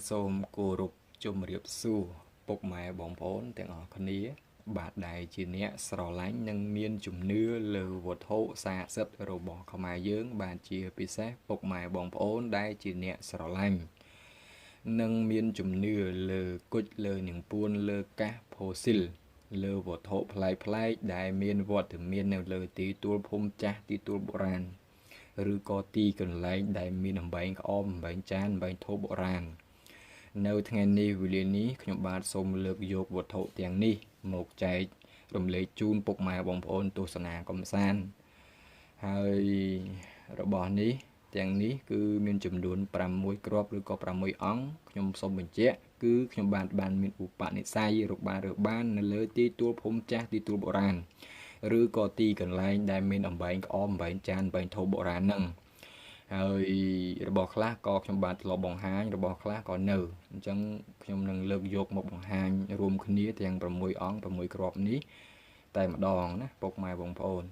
សូមគោរពជំរាបសួរពុកម៉ែបងប្អូនទាំងអស់គ្នា បាទដែលជាអ្នកស្រឡាញ់និងមានជំនឿលើវត្ថុស័ក្តិសិទ្ធិរបស់ខ្មែរយើង បាទជាពិសេសពុកម៉ែបងប្អូនដែលជាអ្នកស្រឡាញ់និងមានជំនឿលើគុជលើនាងពួនលើកាសផូស៊ីលលើវត្ថុប្លែកៗដែលមានវត្តមាននៅលើទីទួលភូមិចាស់ទីទួលបុរាណឬក៏ទីកន្លែងដែលមានអំបែងក្អមអំបែងចានអំបែងធូបបុរាណនៅថ្ងៃនេះវេលានេះខ្ញុំបាទសូមលើកយកវត្ថុទាំងនេះមកចែករំលែកជូនពុកម៉ែបងប្អូនទស្សនាកំសាន្តហើយរបស់នេះទាំងនេះគឺមានចំនួន6គ្រាប់ឬក៏6អង្គខ្ញុំសូមបញ្ជាក់គឺខ្ញុំបានមានឧបនិស្ស័យរកបានរើបាននៅលើទីទួលភូមិចាស់ទីទួលបុរាណឬក៏ទីកន្លែងដែលមានអំបែងក្អមអំបែងចានអំបែងធូបបុរាណហ្នឹងហើយរបស់ខ្លះក៏ខ្ញុំបានធ្លាប់បង្ហាញរបស់ខ្លះក៏នៅអញ្ចឹងខ្ញុំនឹងលើកយកមកបង្ហាញរួមគ្នាទាំង6អង្គ6គ្រាប់នេះតែម្ដងណាពុកម៉ែបងប្អូន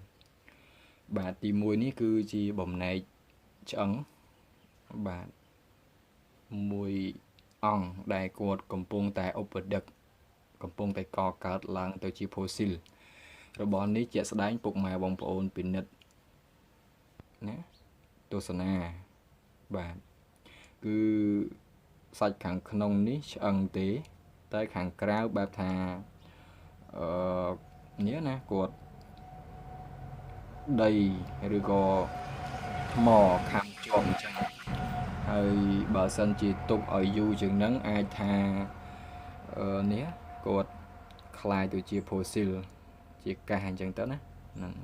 បាទទី1នេះគឺជាបំណែកឆ្អឹងបាទមួយអង្គដែលគាត់កំពុងតែឧបដឹកកំពុងតែកកើតឡើងទៅជាផូស៊ីលរបស់នេះជាក់ស្ដែងពុកម៉ែបងប្អូនពិនិត្យណាទស្សនាបាទគឺសាច់ខាងក្នុងនេះឆ្អឹងទេតែខាងក្រៅបែបថាអឺនេះណាគាត់ដីឬក៏ថ្មខាំជាប់អញ្ចឹងហើយបើសិនជាទុកឲ្យយូរជាងហ្នឹងអាចថានេះគាត់คล้ายទៅជាផូស៊ីលជាកាសអញ្ចឹងទៅណាហ្នឹង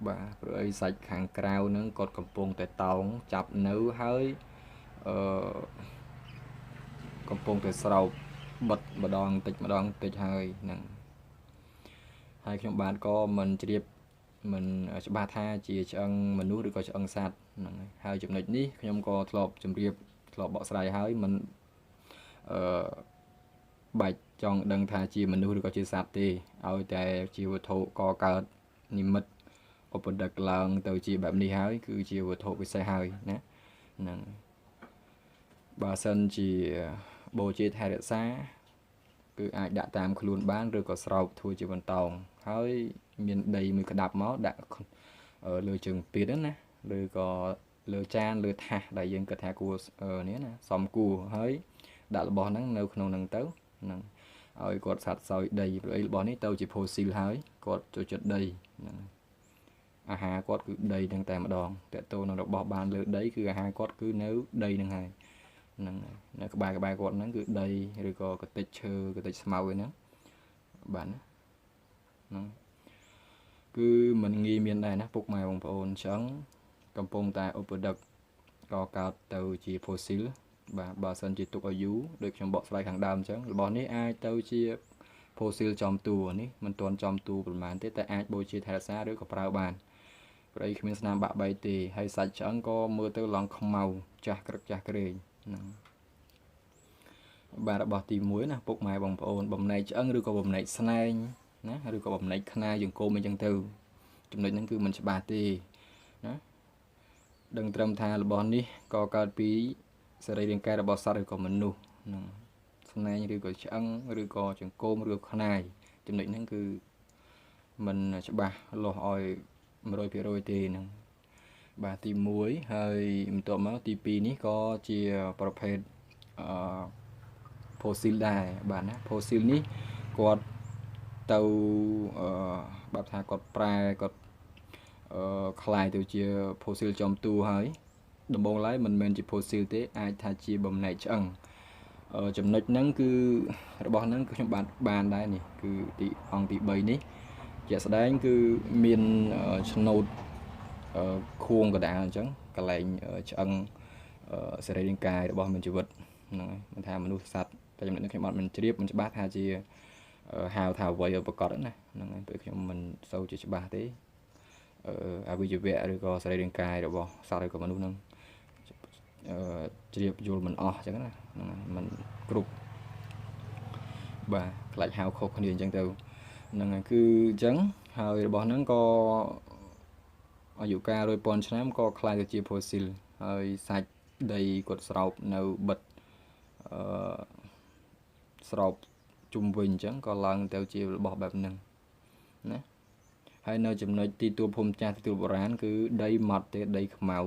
បាទព្រោះអីសាច់ខាងក្រៅហ្នឹងគាត់កំពុងតែតោងចាប់នៅហើយអឺកំពុងតែស្រោបបិទម្ដងតិចម្ដងតិចហើយហ្នឹងហើយខ្ញុំបាទក៏មិនជ្រាបមិនច្បាស់ថាជាឆ្អឹងមនុស្សឬក៏ឆ្អឹងសត្វហ្នឹងហើយចំណុចនេះខ្ញុំក៏ធ្លាប់ជម្រាបធ្លាប់បកស្រាយហើយមិនអឺបាច់ចង់ដឹងថាជាមនុស្សឬក៏ជាសត្វទេឲ្យតែជាវត្ថុកកើតនិមិត្តឧបដឹកឡើងទៅជាបែបនេះហើយគឺជាវត្ថុពិសេសហើយណាហ្នឹងបើសិនជាបូជាថែរក្សាគឺអាចដាក់តាមខ្លួនបានឬក៏ស្រោបធ្វើជាបន្តោងហើយមានដីមួយក្តាប់មកដាក់លើជើងពីតណាឬក៏លើចានលើថាសដែលយើងគិតថាគួរនេះណាសំគួរហើយដាក់របស់ហ្នឹងនៅក្នុងហ្នឹងទៅហ្នឹងឲ្យគាត់សាត់សោយដីព្រោះអីរបស់នេះទៅជាផូស៊ីលហើយគាត់ចូលចិត្តដីហ្នឹងអាហារគាត់គឺដីហ្នឹងតែម្ដងតើតូនរបស់បានលើដីគឺអាហារគាត់គឺនៅដីហ្នឹងហើយហ្នឹងនៅក្បែរគាត់ហ្នឹងគឺដីឬក៏កតិចឈើកតិចស្មៅឯហ្នឹងបាទណាហ្នឹងគឺមិនងាយមានដែរណាពុកម៉ែបងប្អូនអញ្ចឹងកំពុងតែឧបដឹកក៏កើតទៅជាផូស៊ីលបាទបើសិនជាទុកឲ្យយូរដូចខ្ញុំបកស្រាយខាងដើមអញ្ចឹងរបស់នេះអាចទៅជាផូស៊ីលចំតួនេះមិនទាន់ចំតួប្រហែលទេតែអាចបូជាថែរក្សាឬក៏ប្រើបានព្រៃគ្មានស្នាមបាក់បែកទេហើយសាច់ឆ្អឹងក៏មើលទៅឡើងខ្មៅចាស់ក្រឹកចាស់ក្រែងហ្នឹងបាទរបស់ទី1ណាពុកម៉ែបងប្អូនបំណែកឆ្អឹងឬក៏បំណែកស្នែងណាឬក៏បំណែកខ្នាយង្គមអីចឹងទៅចំណុចហ្នឹងគឺមិនច្បាស់ទេណាដឹងត្រឹមថារបស់នេះក៏កើតពីសរីរាង្គកាយរបស់សត្វឬក៏មនុស្សហ្នឹងស្នែងឬក៏ឆ្អឹងឬក៏ចង្គមឬខ្នាយចំណុចហ្នឹងគឺមិនច្បាស់លាស់ឲ្យ100%ទេហ្នឹងបាទទី1ហើយបន្ទាប់មកទី2នេះក៏ជាប្រភេទអឺផូស៊ីលដែរបាទណាផូស៊ីលនេះគាត់ទៅអឺបែបថាគាត់ប្រែគាត់អឺคล้ายទៅជាផូស៊ីលចំតួហើយដំបូងឡើយមិនមែនជាផូស៊ីលទេអាចថាជាបំណែកឆ្អឹងចំណុចហ្នឹងគឺរបស់ហ្នឹងគឺខ្ញុំបានដែរនេះគឺទីអង្គទី3នេះជាក់ស្ដែងគឺមានឆ្នោតខួងកដាលអញ្ចឹងកន្លែងឆ្អឹងសរីរាង្គកាយរបស់មានជីវិតហ្នឹងហើយមិនថាមនុស្សសត្វតែចំណុចនេះខ្ញុំអត់មិនជ្រាបមិនច្បាស់ថាជាហៅថាអ្វីឲ្យប្រកបណាហ្នឹងហើយពេលខ្ញុំមិនសូវជាច្បាស់ទេអវិជ្ជវៈឬក៏សរីរាង្គកាយរបស់សត្វឬក៏មនុស្សហ្នឹងជ្រាបយល់មិនអស់អញ្ចឹងណាហ្នឹងហើយមិនគ្រប់បាទខ្លាចហៅខុសគ្នាអញ្ចឹងទៅហ្នឹងហើយគឺអញ្ចឹងហើយរបស់ហ្នឹងក៏អាយុកាល100,000ឆ្នាំក៏คล้ายទៅជាផូស៊ីលហើយសាច់ដីគាត់ស្រោបនៅបិទ ស្របជុំវិញអញ្ចឹងក៏ឡើងទៅជារបស់បែបហ្នឹងណាហើយនៅចំណុចទីទួលភូមិចាស់ទីទួលបុរាណគឺដីម៉ត់ទេដីខ្មៅ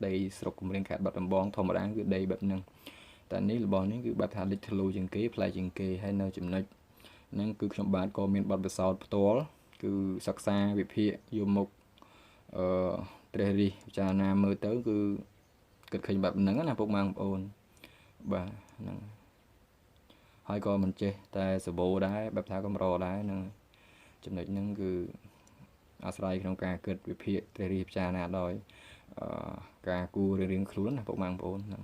ដីស្រុកកំរៀងខេត្តបាត់ដំបងធម្មតាគឺដីបែបហ្នឹងតែនេះរបស់នេះគឺបែបថាលេចធ្លោជាងគេប្លែកជាងគេហើយនៅចំណុចហ្នឹងគឺខ្ញុំបាទក៏មានបទពិសោធន៍ផ្ទាល់គឺសិក្សាវិភាគយកមកអឺត្រេះរិះពិចារណាមើលទៅគឺគិតឃើញបែបហ្នឹងណាពុកម៉ែបងប្អូនបាទហ្នឹងហើយក៏មិនចេះតែសបោដែរបែបថាកម្រដែរហ្នឹងចំណុចហ្នឹងគឺអាស្រ័យក្នុងការគិតវិភាគត្រេះរិះពិចារណាដោយការគួររៀងៗខ្លួនណាពុកម៉ែបងប្អូនហ្នឹង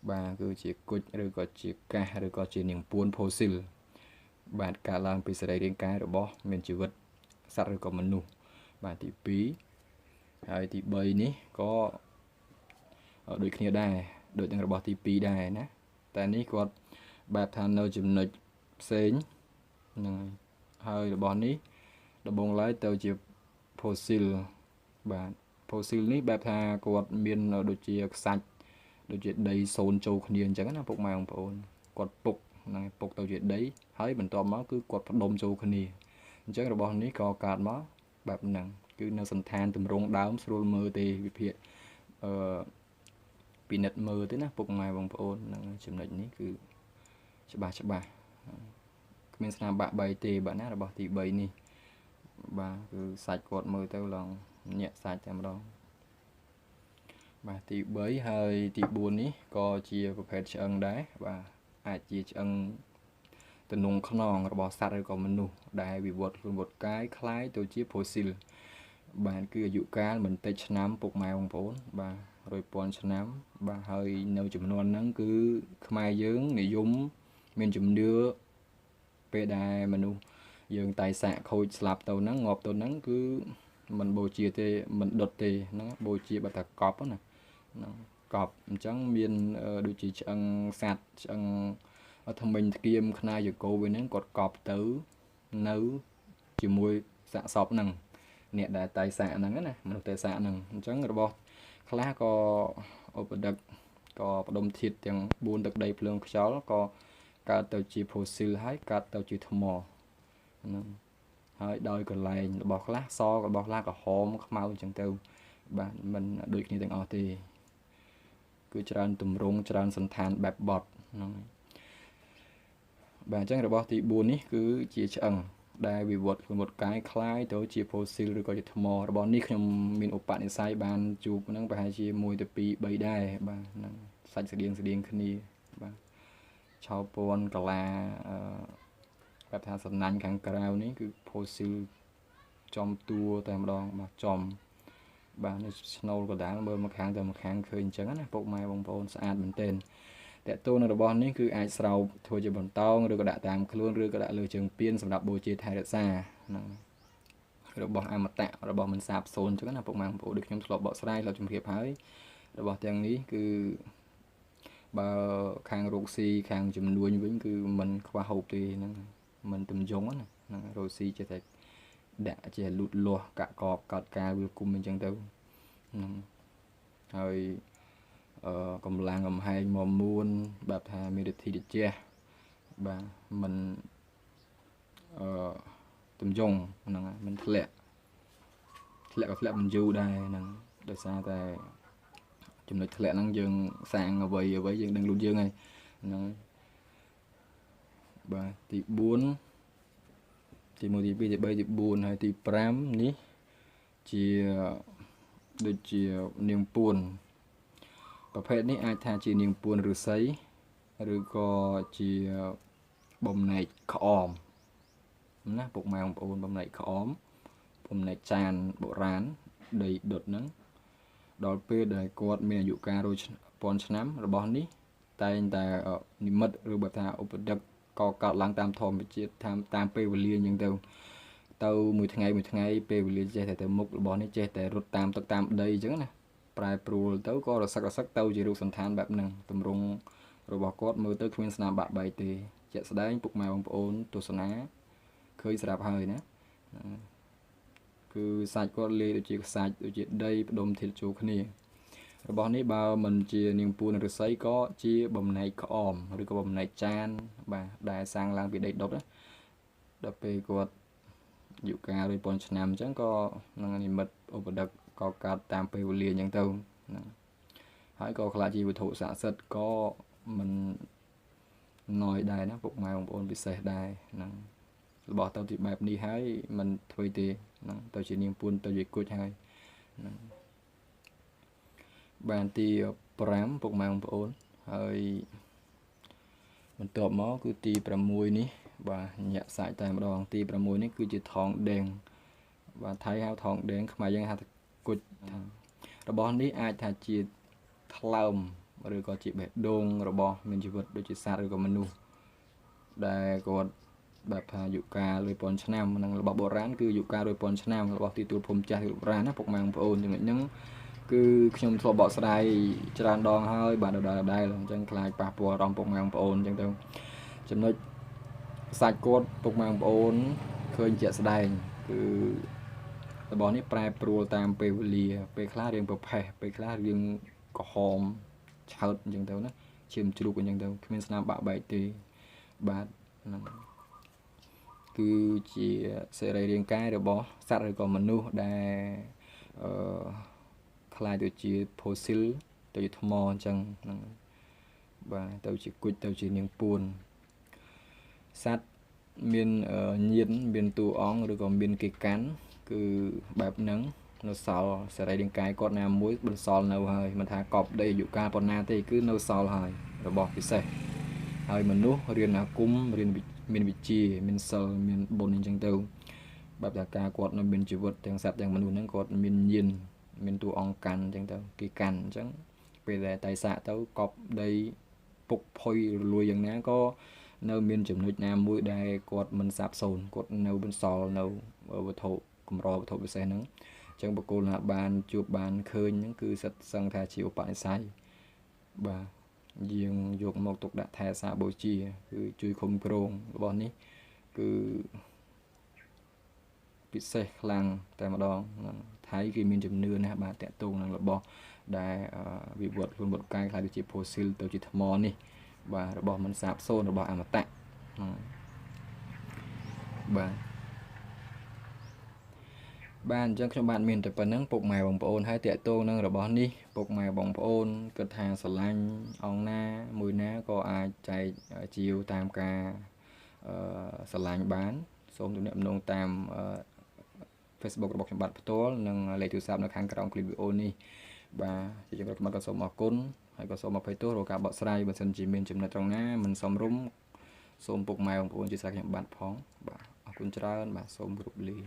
បាទគឺជាគុជឬក៏ជាកាសឬក៏ជានាងពួនផូស៊ីលបាទកើតឡើងពីសរីរាង្គកាយរបស់មានជីវិតសត្វឬក៏មនុស្សបាទទី2ហើយទី3នេះក៏ដូចគ្នាដែរដូចនឹងរបស់ទី2ដែរណាតែនេះគាត់បែបថានៅចំណុចផ្សេងហ្នឹងហើយរបស់នេះដំបងឡើយទៅជាផូស៊ីលបាទផូស៊ីលនេះបែបថាគាត់មានដូចជាខ្សាច់ដូចជាដីសូនចូលគ្នាអញ្ចឹងណាពុកម៉ែបងប្អូនគាត់ពុកហ្នឹងពុកទៅជាដីហើយបន្ទាប់មកគឺគាត់ផ្ដុំចូលគ្នាអញ្ចឹងរបស់នេះក៏កើតមកបែបហ្នឹងគឺនៅសន្តានទម្រង់ដើមស្រួលមើលទេវិភាគអឺពិនិត្យមើលទេណាពុកម៉ែបងប្អូនហ្នឹងចំណុចនេះគឺច្បាស់ច្បាស់គ្មានស្នាមបាក់បីទេបាទណារបស់ទី3នេះបាទគឺសាច់គាត់មើលទៅឡើងញាក់សាច់តែម្ដងបាទទី3ហើយទី4នេះក៏ជាប្រភេទឆ្អឹងដែរបាទអាចជាឆ្អឹងទំនងខ្នងរបស់សត្វឬក៏មនុស្សដែលវិវត្តខ្លួនវត្តកាយคล้ายទៅជាផូស៊ីលបាទគឺអាយុកាលមិនតិចឆ្នាំពុកម៉ែបងប្អូនបាទ100,000ឆ្នាំបាទហើយនៅចំនួនហ្នឹងគឺខ្មែរយើងនិយមមានជំនឿពេលដែលមនុស្សយើងតៃសាកខូចស្លាប់ទៅហ្នឹងងាប់ទៅហ្នឹងគឺមិនបូជាទេមិនដុតទេហ្នឹងបូជាបើថាកប់ណាហ្នឹងកប់អញ្ចឹងមានដូចជាឆ្អឹងសត្វឆ្អឹងថ្មិញថ្គៀមខ្នាយកោវិញហ្នឹងគាត់កប់ទៅនៅជាមួយសាកសពហ្នឹងអ្នកដែលតៃសាកហ្នឹងណាមនុស្សតៃសាកហ្នឹងអញ្ចឹងរបស់ខ្លះក៏ឧបដឹកក៏ផ្ដុំធាតុទាំង4ទឹកដីភ្លើងខ្យល់ក៏កើតទៅជាផូស៊ីលហើយកើតទៅជាថ្មហ្នឹងហើយដោយកន្លែងរបស់ខ្លះសរបស់ខ្លះក្រហមខ្មៅអញ្ចឹងទៅបាទមិនដូចគ្នាទាំងអស់ទេគឺច្រើនទម្រង់ច្រើនសន្តានបែបបត់ហ្នឹងបាទអញ្ចឹងរបស់ទី4នេះគឺជាឆ្អឹងដែលវិវត្តខ្លួនវត្តកាយคล้ายទៅជាផូស៊ីលឬក៏ជាថ្មរបស់នេះខ្ញុំមានឧបនិស្ស័យបានជួបហ្នឹងប្រហែលជា1ទៅ2 3ដែរបាទហ្នឹងសាច់ស្តៀងស្តៀងគ្នាបាទឆោពន់កាឡាបែបថាសំណាញ់ខាងក្រៅនេះគឺផូស៊ីលចំតួតែម្ដងបាទចំបាទនេះស្នូលកដាលមើលមកខាងទៅមកខាងឃើញអញ្ចឹងណាពុកម៉ែបងប្អូនស្អាតមែនទែនតកតូនរបស់នេះគឺអាចស្រោបធ្វើជាបន្តោងឬក៏ដាក់តាមខ្លួនឬក៏ដាក់លើជើងពៀនសម្រាប់បូជាថែរក្សាហ្នឹងរបស់អមតៈរបស់មិនសាបសូន្យអញ្ចឹងណាពុកម៉ែបងប្អូនដូចខ្ញុំធ្លាប់បកស្រាយធ្លាប់ជម្រាបហើយរបស់ទាំងនេះគឺបើខាងរោគស៊ីខាងចំនួនវិញគឺមិនខ្វះហូបទេហ្នឹងមិនទំយងណាហ្នឹងរោគស៊ីចេះតែដាក់ចេះលូតលាស់កាក់កបកោតកាលវាគុំអញ្ចឹងទៅហ្នឹងហើយកម្លាំងកំហែងមមួនបែបថាមានរិទ្ធិតិចបាទមិនទំយងហ្នឹងមិនធ្លាក់ធ្លាក់ក៏ធ្លាក់មិនយូរដែរហ្នឹងដោយសារតែចំណុចធ្លាក់ហ្នឹងយើងសាងអ្វីអ្វីយើងដឹងលូតយើងហើយហ្នឹងបាទទី4ទី1ទី2ទី3ទី4ហើយទី5នេះជាដូចជានាងពួនប្រភេទនេះអាចថាជានាងពួនឫស្សីឬក៏ជាបំណែកក្អមណាពុកម៉ែបងប្អូនបំណែកក្អមបំណែកចានបុរាណដីដុតហ្នឹងដល់ពេលដែលគាត់មានអាយុកាល100,000ឆ្នាំរបស់នេះតែងតែនិមិត្តឬបើថាឧបដឹកក៏កើតឡើងតាមធម្មជាតិតាមពេលវេលាអញ្ចឹងទៅទៅមួយថ្ងៃមួយថ្ងៃពេលវេលាចេះតែទៅមុខរបស់នេះចេះតែរត់តាមទឹកតាមដីអញ្ចឹងណាប្រែប្រួលទៅក៏រសឹករសឹកទៅជារូបសន្តានបែបហ្នឹងទម្រង់របស់គាត់មើលទៅគ្មានស្នាមបាក់បែកទេជាក់ស្ដែងពុកម៉ែបងប្អូនទស្សនាឃើញស្រាប់ហើយណាគឺសាច់គាត់លាយដូចជាខ្សាច់ដូចជាដីផ្ដុំធាតុចូលគ្នា របស់នេះបើមិនជានាងពួនឫស្សីក៏ជាបំណែកក្អមឬក៏បំណែកចានបាទដែលសាងឡើងពីដីដុតណាដល់ពេលគាត់យុកាល1000ឆ្នាំអញ្ចឹងក៏នឹងនិមិត្តឧបដឹកក៏កើតតាមពេលវេលាអញ្ចឹងទៅហ្នឹងហើយក៏ខ្លាចជាវត្ថុស័ក្តិសិទ្ធិក៏មិនណយដែរណាពុកម៉ែបងប្អូនពិសេសដែរហ្នឹងរបស់ទៅទីបែបនេះហើយមិនធ្វើទេហ្នឹងទៅជានាងពួនទៅជាគុជហើយហ្នឹងបានទី5ពុកម៉ែបងប្អូនហើយបន្ទាប់មកគឺទី6នេះបាទញាក់សាច់តែម្ដងទី6នេះគឺជាថងដេងបាទថៃហៅថងដេងខ្មែរយើងហៅថាគុជរបស់នេះអាចថាជាថ្លើមឬក៏ជាបេះដូងរបស់មានជីវិតដូចជាសត្វឬក៏មនុស្សដែលគាត់បែបថាយុកាល1000ឆ្នាំនិងរបស់បុរាណគឺយុកាល1000ឆ្នាំរបស់ទីទួលភូមិចាស់បុរាណណាពុកម៉ែបងប្អូនចំណុចហ្នឹងគឺខ្ញុំធ្លាប់បកស្រាយច្រើនដងហើយបាទដដែលអញ្ចឹងខ្លាចប៉ះពាល់អារម្មណ៍ពុកម៉ែបងប្អូនអញ្ចឹងទៅចំណុចសាច់គាត់ពុកម៉ែបងប្អូនឃើញជាក់ស្ដែងគឺរបស់នេះប្រែប្រួលតាមពេលវេលាពេលខ្លះរៀងប្រផេះពេលខ្លះរៀងក្រហមឆើតអញ្ចឹងទៅណាឈាមជ្រូកអញ្ចឹងទៅគ្មានស្នាមបាក់បែកទេបាទហ្នឹងគឺជាសរីរាង្គកាយរបស់សត្វឬក៏មនុស្សដែលអឺខ្លាយទៅជាផូស៊ីលទៅជាថ្មអញ្ចឹងហ្នឹងបាទទៅជាគុជទៅជានាងពួនសត្វមានញៀនមានតួអង្គឬក៏មានគេកាន់គឺបែបហ្នឹងនៅសល់សរីរាង្គកាយគាត់ណាមួយបន្សល់នៅហើយមិនថាកប់ដីអាយុកាលប៉ុណ្ណាទេគឺនៅសល់ហើយរបស់ពិសេសហើយមនុស្សរៀនអាគមរៀនមានវិជ្ជាមានសិលមានបុណ្យអញ្ចឹងទៅបែបថាការគាត់នៅមានជីវិតទាំងសត្វទាំងមនុស្សហ្នឹងគាត់មានញៀនមានតួអង្គកាន់អញ្ចឹងទៅគេកាន់អញ្ចឹងពេលដែលតៃសាកទៅកប់ដីពុកផុយរលួយយ៉ាងណាក៏នៅមានចំណុចណាមួយដែលគាត់មិនសាបសូន្យគាត់នៅបន្សល់នៅវត្ថុកម្រវត្ថុពិសេសហ្នឹងអញ្ចឹងបុគ្គលណាបានជួបបានឃើញហ្នឹងគឺសិតសឹងថាជាឧបនិស្ស័យបាទយើងយកមកទុកដាក់ថែសាបូជាគឺជួយឃុំគ្រងរបស់នេះគឺពិសេសខ្លាំងតែម្ដងថៃគេមានជំនឿណាស់បាទតាក់ទងនឹងរបស់ដែលវិវត្តខ្លួនវត្តកាយខ្លាយទៅជាផូស៊ីលទៅជាថ្មនេះបាទរបស់មិនសាបសូន្យរបស់អមតៈបាទបាទអញ្ចឹងខ្ញុំបាទមានតែប៉ុណ្្នឹងពុកម៉ែបងប្អូនហើយតាក់ទងនឹងរបស់នេះពុកម៉ែបងប្អូនគិតថាស្រឡាញ់អង្គណាមួយណាក៏អាចចែកជាវតាមការស្រឡាញ់បានសូមទំនាក់ទំនងតាម Facebook របស់ខ្ញុំបាទផ្ទាល់និងលេខទូរស័ព្ទនៅខាងក្រោមคลิปវីដេអូនេះបាទជាចុងក្រោយខ្ញុំបាទក៏សូមអរគុណហើយក៏សូមអភ័យទោសរាល់ការបកស្រាយបើសិនជាមានចំណុចត្រង់ណាមិនសមរម្យសូមពុកម៉ែបងប្អូនជាស្រ័យខ្ញុំបាទផងបាទអរគុណច្រើនបាទសូមគោរពលា